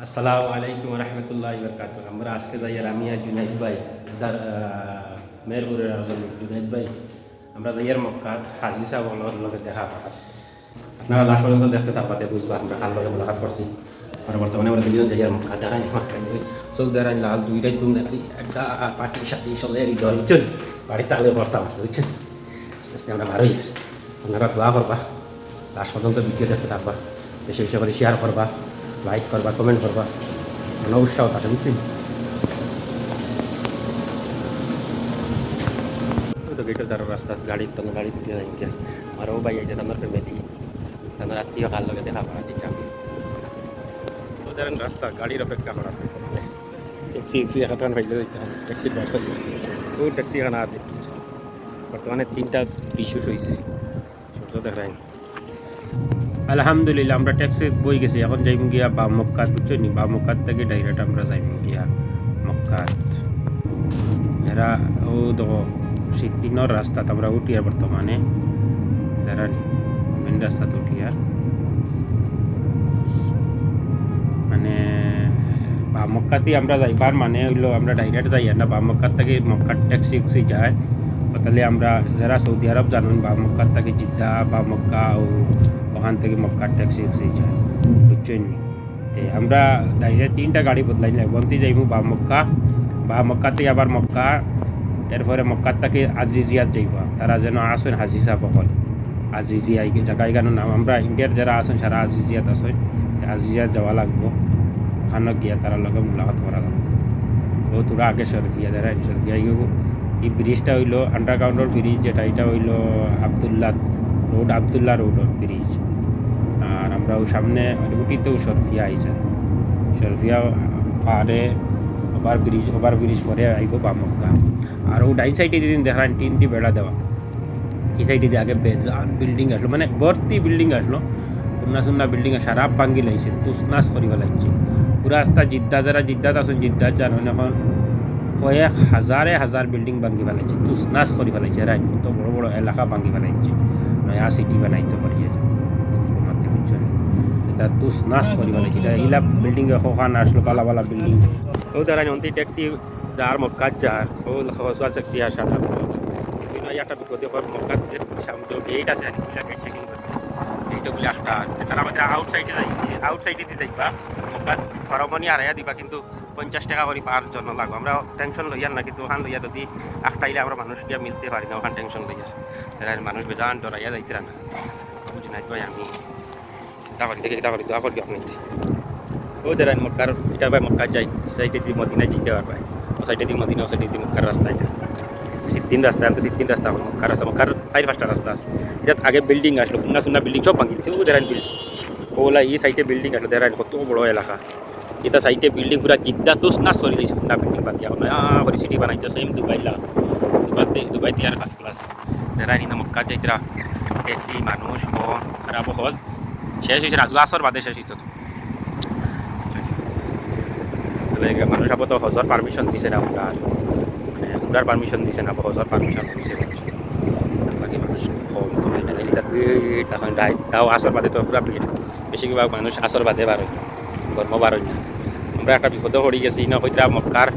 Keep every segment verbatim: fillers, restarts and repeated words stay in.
আসসালামু আলাইকুম ওয়া রাহমাতুল্লাহি ওয়া বারাকাতুহু। আমরা আজকে যাইয়ার, আমি আর জুনাইদ ভাই, দার-, আহ, মেহেরপুরের একজন জুনাইদ ভাই, আমরা যাইয়ার মক্কাত হাজি সাহেব অকলর লগে দেখা করাত। আপনারা লাস্ট পর্যন্ত দেখতে থাকবা, তে বুঝবা আমরা কার লগে মুলাকাত করছি। আর বর্তমানে আমরা দুইজন যাইয়ার মক্কাত, দেখাই আমার কাছে। চোখ দেখাই লাল, দুই রাইত ঘুম দেখাই, একটা পার্টি সার্টি চলে, এই দল, বুঝছেন? বাড়িতে আলে করতাম আসলে, বুঝছেন? আস্তে আস্তে আমরা বার অই। আপনারা দোয়া করবা, লাস্ট পর্যন্ত ভিডিও দেখতে থাকবা, বেশি বেশি করে শেয়ার করবা, লাইক করবা, কমেন্ট করবা, মানে উৎসাহ থাকে, বুঝছেন? ওই তো গেটের দ্বারা রাস্তা, গাড়ি তো গাড়ি দিতে যাই গিয়া। আর ও ভাই, এই যে আমার ফ্যামিলি, আমার আত্মীয়, কার লগে দেখা করা দিচ্ছি আমি। ওদের রাস্তা, গাড়ির অপেক্ষা করা। ট্যাক্সি, ট্যাক্সি এখন পাইলে যাইতে হবে, ট্যাক্সির ব্যবস্থা করছি। ও ট্যাক্সি এখন আর দেখি। বর্তমানে তিনটা বিশ হইছে, সূর্য দেখায়। আলহামদুলিল্লাহ, আমরা ট্যাক্সি বই গেছি, এখন যাইমু গিয়া বাম মক্কাত, বুঝছো নি? বাম মক্কাত থাকি ডাইরেক্ট আমরা যাইমু গিয়া মক্কাত। এরা ও দেখো, সিদ্দিনর রাস্তাত আমরা উঠিয়ার বর্তমানে, যারা মেন রাস্তাত উঠিয়ার, মানে, বাম মক্কাতেই আমরা যাইবার মানে অইলো আমরা ডাইরেক্ট যাইয়ার না, বাম মক্কাত থাকি মক্কার ট্যাক্সি উক্সি যায়। তাহলে আমরা যারা সৌদি আরব জানইন, বাম মক্কাত থাকি জিদ্দা, বাম মক্কা, ও ওখান থাকি মক্কার ট্যাক্সি উক্সি যায়, বুঝছইন নি? তে আমরা ডাইরেক্ট তিনটা গাড়ি বদলাই লাগবো। অন্তি যাইমু বাম মক্কা, বাম মক্কাতে আবার মক্কা, এরপরে মক্কার থাকি আজিজিয়াত যাইবা। তারা যেন আছইন হাজি সাহেব অকল। আজিজিয়া এই জাগা ইখানর নাম, আমরা ইন্ডিয়ার যারা আছইন সারা আজিজিয়াত আছইন, তে আজিজিয়াত যাওয়া লাগবো। ওখানো গিয়া তারার লগে মুলাকাত করা লাগবো। ও তোরা আগে শরফিয়া, যারা শরফিয়া এই, এই ব্রিজটা অইলো আন্ডারগ্রাউন্ডর ব্রিজ, যেটা এটা অইলো আব্দুল্লাহ রোড, আব্দুল্লাহ রোডর ব্রিজ। আর আমরা ও সামনে উঠিতেউ শরফিয়া আইছে, শরফিয়া পারে ওভার ব্রিজ, ওভার ব্রিজ পরে আইবো বাম মক্কা। আর ও ডাইন সাইডে যদি দেখরা তিনটি বেড়া দেওয়া, এই সাইডে দিয়ে আগে বেজান বিল্ডিং আসলো, মানে ভর্তি বিল্ডিং আসলো, সুন্না সুন্না বিল্ডিং সারা ভাঙ্গি লাইছে, তুসনাস করি ফেলাইছে। পুরা রাস্তা জিদ্দা, যারা জিদ্দাত আছইন জিদ্দাত জানইন, এখন কয়েক হাজারে হাজার বিল্ডিং ভাঙ্গি ফেলাইছে, তুসনাস করি ফেলাইছে। রাইট, কত বড় বড় এলাকা ভাঙ্গি ফেলাইছে, নয়া সিটি বানাইতে পারিয়ে। ঘুমাতে বুঝছো নি? এটা তুসনাস করি ফেলাইছে। এটা ইলা বিল্ডিং এখন আসলো, বালা বালা বিল্ডিং। ও দাঁড়াই অন্তি ট্যাক্সি যার মক্কাত যার, ও হসওয়ার ট্যাক্সি আর সাদা। কিন্তু নয় একটা বিপদে পড়, মক্কাত যে সামনে গেট আছে আর কি, গেট চেকিং করে। এইটা বলে একটা, তারা আমাদের আউটসাইডে যাই, আউটসাইডে দিয়ে যাইবা। মক্কাত হরমনি হারাইয়া দিবা, কিন্তু পঞ্চাশ টাকা করি পার জন লাগবো। আমরা টেনশন লইয়ার না, কিন্তু ওখান লইয়া যদি আটকাইলে আমরা মানুষ গিয়া মিলতে পারি না, ওখান টেনশন লইয়ার। এরা মানুষ বেজান ডরাইয়া যাইতে না। বুঝি নাই ভাই, আমি চিন্তা করি, দেখি চিন্তা করি, দোয়া করি আপনি। ও দেরাই মক্কার, এটা ভাই মক্কা যাই, সাইডে দিয়ে মদিনা যেতে পারবে। ও সাইডে দিয়ে মদিনা, ও সাইডে দিয়ে মক্কার রাস্তা এটা। সিদ্দিন রাস্তা, আমি তো সিদ্দিন রাস্তা, মক্কার রাস্তা, মক্কার চার পাঁচটা রাস্তা আছে। এটা আগে বিল্ডিং আসলো, সুন্না সুন্না বিল্ডিং সব ভাঙি দিছে। ও দেরাই বিল্ডিং, ওলা এই সাইডে বিল্ডিং আসলো, দেরাই কত বড় এলাকা। এটা সাইডে বিল্ডিং পুরা জিদ্দা তুসনাস করি দিছে, সুন্না বিল্ডিং বাকি এখন নয়া করে সিটি বানাইছে, সেম দুবাই লা। দুবাই, দুবাই তে আর ফার্স্ট ক্লাস। যারা নিতে মক্কা যাইতরা, ট্যাক্সি, মানুষ, ফোন, খারাপ হজ। শেষ হইছে, আজকে আসর বাদে শেষ হইতো। তাহলে মানুষ আপাতত হজর পারমিশন দিছে না, আমরা মানে আমরার পারমিশন দিছে না, হজর পারমিশন দিছে। বাকি মানুষ কম, তো এটা গেলে তার ভিড়, তখন রাইত, তাও আসর বাদে তো পুরা ভিড়। বেশিরভাগ মানুষ আসর বাদে বার হয়, গরমও বার হয় না। আমরা একটা বিপদে পড়ি গেছি, না কইতরা মক্কার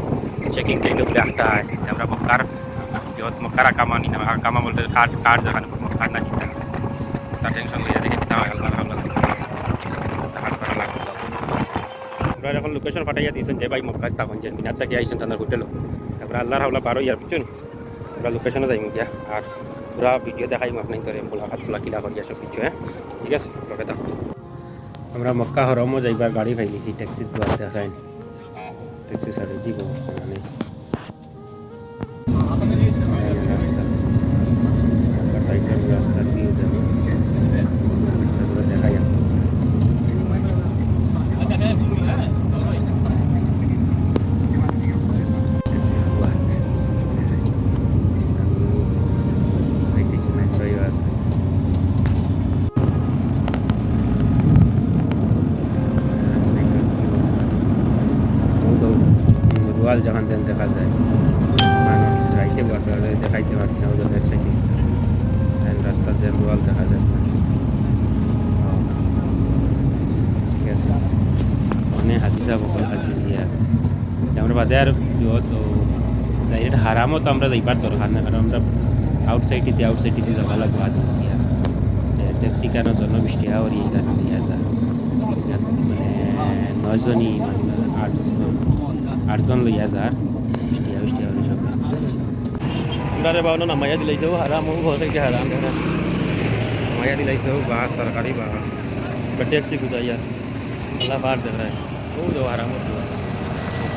চেকিং গেট বলে একটা আয়, আমরা মক্কার যত মক্কার আকামা নি না, আকামা বলতে কার্ড, কার্ড দেখানো, মক্কার না জিদ্দা। তার টেনশন লইয়া দেখি কিতা হয়, আল্লাহর হাওলা লাগে। হাত করা লাগবে। আমরা এখন লোকেশন পাঠাইয়া দিয়েছেন যে ভাই মক্কায় তখন যে মিনার থেকে আইছেন তার হোটেলও। তারপরে আল্লাহর হাওলা বার হইয়া, বুঝছেন? আমরা লোকেশনে যাইমু গিয়া। আর পুরা ভিডিও দেখাইমু আপনাইন্তরে, মুলাকাত খোলা কিলা করিয়া সব কিছু, হ্যাঁ? ঠিক আছে, লগে থাকো। আমরা মক্কা হরমও যাইবার গাড়ি পাইলিছি, ট্যাক্সির দোয়া দেখাইন। ট্যাক্সি ছাড়ি দিব বর্তমানে। রাস্তা, সাইডের রাস্তার ভিউ দেখো, তোরা দেখাই এখন। সাইডে কিছু মেট্রোও আছে। ও তো রোয়াল জাহান দেন দেখা যায়, মানুষ রাইতে বসে দেখাইতে পারছি না, ওদের ব্যাক সাইডে রাস্তার যে রোয়াল দেখা যায় মানুষ। যাবো হাজিজিয়া। আমরা বাদে আর যত direct হারামো তো আমরা যাইবার দরকার না, কারণ আমরা আউটসাইড দিতে আউটসাইড দিতে যাওয়া লাগবো হাজিজিয়া। ট্যাক্সি কেনার জন্য বিশ টেকা করি এখানে লইয়া যার, মানে নয়জনই, মানে আটজন, আটজন লইয়া যার। বিশ টেকা বিশ টেকা করি সব ব্যস্ত করেছি। আমরা রে বাবা নামাইয়া দিলাইছে, ও হারাম, ও বসে কি হারাম দেখা। নামাইয়া দিলাইছে, ও বাস, সরকারি বাস। বা ট্যাক্সি বুঝাইয়া। আল্লাহ পার দেখায়। ও তো আরাম হতো।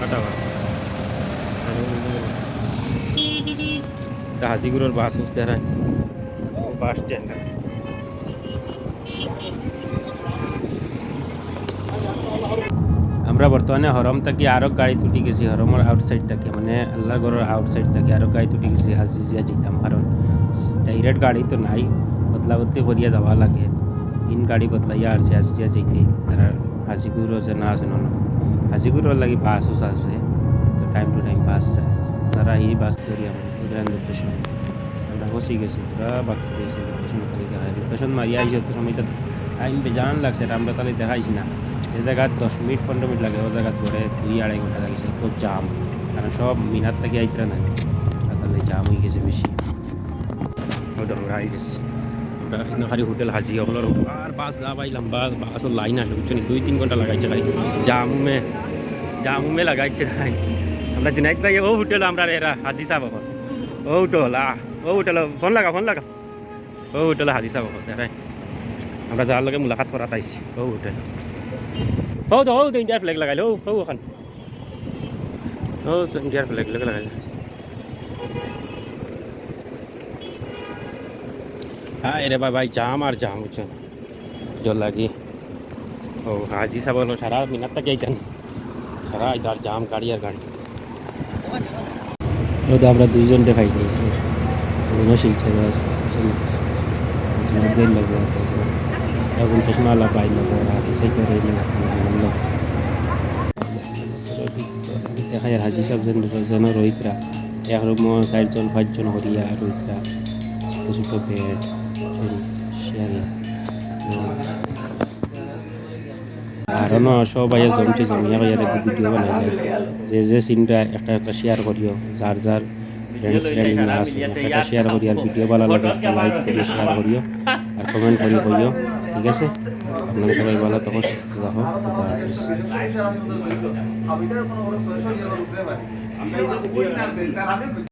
কাটা বা। তা হাজিগুড়র বাস উঠতে হারায়। ও বাস স্ট্যান্ড। আমরা বর্তমানে হরম থাকি আরো গাড়ি তুটি গেছি, হরমর আউটসাইড থাকি, মানে আল্লাহর ঘরর আউটসাইড থাকি আরো গাড়ি তুটি গেছি হাজিজিয়া যেতাম, কারণ ডাইরেক্ট গাড়ি তো নাই, বদলা বদলি করিয়া যাওয়া লাগে। তিন গাড়ি বদলাইয়া আসছে হাজিজিয়া যেতে, তারা হাজিগুড়ও যে না আছে না, হাজিগুড়র লাগি বাস উস আছে, তো টাইম টু টাইম বাস যায়, তারা এই বাস ধরি আমরা লোকেশন। আমরা পৌঁছি গেছি, তোরা বাকি রয়েছে লোকেশন খালি দেখায়। লোকেশন মারিয়া আইসি অত সময় তো টাইম বেজান লাগছে, এটা আমরা তাহলে দেখাইছি না। যে জায়গাত দশ মিনিট পনেরো মিনিট লাগে, ও জায়গাত পরে দুই আড়াই ঘন্টা লাগিছে, তো জাম। কারণ সব মিনার থাকি আইতরা না, আর তাহলে জাম হয়ে গেছে বেশি। ও তো আমরা আই গেছি। আমরা এখানে খালি হোটেল হাজি, ওগুলোর আর বাস যা ভাই লম্বা বাসর লাইন আছে, বুঝছো নি? দুই তিন ঘন্টা লাগাইছে খালি জামুমে, জামুমে লাগাইছে খালি। আমরা জুনাইদ ভাই, ও হোটেল আমরা এরা হাজি সাহেব এখন। ও হোটেল, আহ। ও হোটেল, ফোন লাগা, ফোন লাগা। ও হোটেল হাজি সাহেব, দেখাই। আমরা যার লগে মুলাকাত করাত আইছি, ও হোটেল। ও তো, ও তো ইন্ডিয়ার ফ্ল্যাগ লাগাইল, ও, ও ওখান। ও তো ইন্ডিয়ার ফ্ল্যাগ লগে লাগাইল। হ্যাঁ, এরে ভাই, ভাই, জাম আর জাম, বুঝছো? জল লাগি। ও, হাজি সাহেব হলো সারা মিনার থাকি আইতাম। সারা আইতো আর জাম, গাড়ি আর গাড়ি। ও তো আমরা দুইজন দেখাই নিয়েছি। দুজনও শিলচর আর একজন, একজন বেল লাগবে, একজন চশমা আলা ভাই লাগবে, আর কি সেই করে এই মিনার থাকি জানালো। দেখা যায় হাজি সাহেব যেন, যেন রইতরা। এক রুমো চারজন, পাঁচজন করিয়া রইতরা। ছোট ছোট বেড, শেয়ারিং। আর অন্য সবাই জমছে, জমিয়া করিয়া দেখি ভিডিও বানাইলে। যে যে সিনটা একটা একটা শেয়ার করিও, যার যার ফ্রেন্ডস ফ্রেন্ড না আছে, একটা শেয়ার করি আর ভিডিও ভালো লাগে, একটা লাইক করি, শেয়ার করিও, আর কমেন্ট করি করিও, ঠিক আছে? আপনারা সবাই ভালো থাকো, সুস্থ থাকো, খুদা হাফিজ।